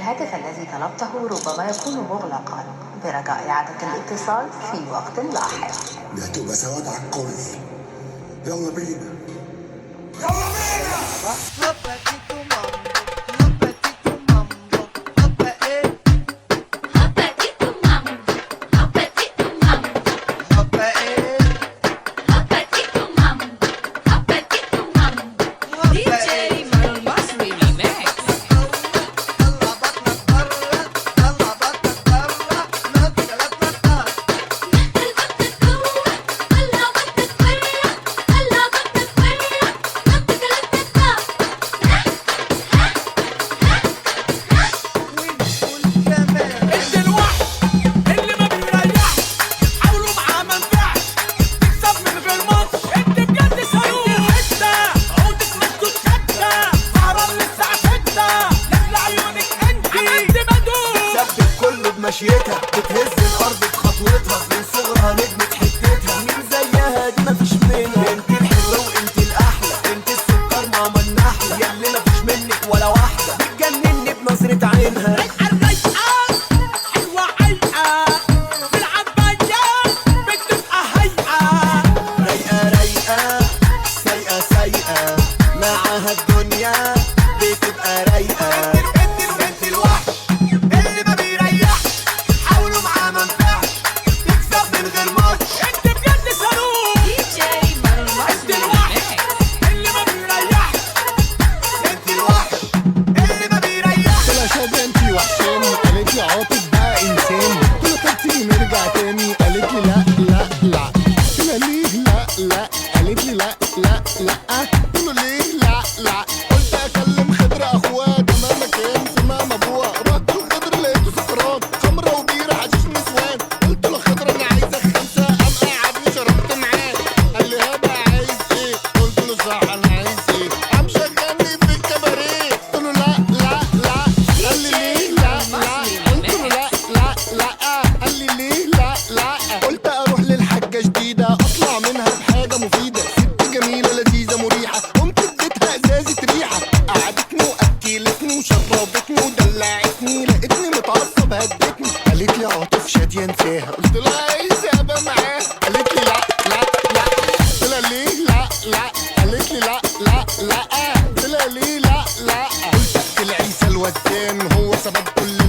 الهاتف الذي طلبته ربما يكون مغلقا، برجاء إعادة الاتصال في وقت لاحق. دي هتبقى سواد على الكل. يلا بينا يلا بينا. مشيتها بتهز الارض بخطوتها، من صغرها نجمة حتتها، مين زيها دي مفيش منها. انت الحلوة وانت الاحلى، انت السكر ماما النحلة، ياللي مفيش منك ولا واحدة، بتجنني بنظرة عينها. رايقة الرايقة حلوة عايقة، في العباية بتبقى هايقة. رايقة رايقة سايقة سايقة، معاها الدنيا بتبقى رايقة. انت الوحش اللي ما بيريحش، حاولوا معاه ما نفعش، تكسب من غير ماتش. انت بجد صاروخ، انت الوحش اللي ما بيريحش، انت الوحش اللي ما بيريحش. قلت لها شادي انتي وحشاني، قالت لي عاطف بقى انساني. قلت لها طب تيجي نرجع تاني، قالت لي لا لا لا. قلت لها ليه لا لا، قالت لي لا لا لا. قلت له ليه لا لا، قلت اكلم خضر اخوها، ده مهما كان في مهما ابوها. رحت لخضر لقيته سكران، خمره وبيره حشيش نسوان. قلت له خضر انا عايزك خمسه، قام قعدني شربت معاه. قال لي هبه عايز ايه، قلت له صح انا عايز ايه. قام شغلني في الكباريه، قلت له لا لا لا. قال لي ليه لا لا، قلت له لا لا لا. قال لي ليه لا لا، قلت اروح للحاجة جديدة، اطلع منها بحاجة مفيدة. ست جميلة لذيذة مريحه، قمت اديتها ازازة ريحه. قعدتني واكلتني وشربتني ودلعتني، لقيتني متعصب هدتني. قالت لي عاطف شاديه انساها، قلت لها عايزه ابقى معاها. قالت لي لا لا لا، قلت لها ليه لا لا، قالت لي لا لا لا. قلت لها ليه لا لا، قلت اقتل عيسى الوزان، هو سبب كل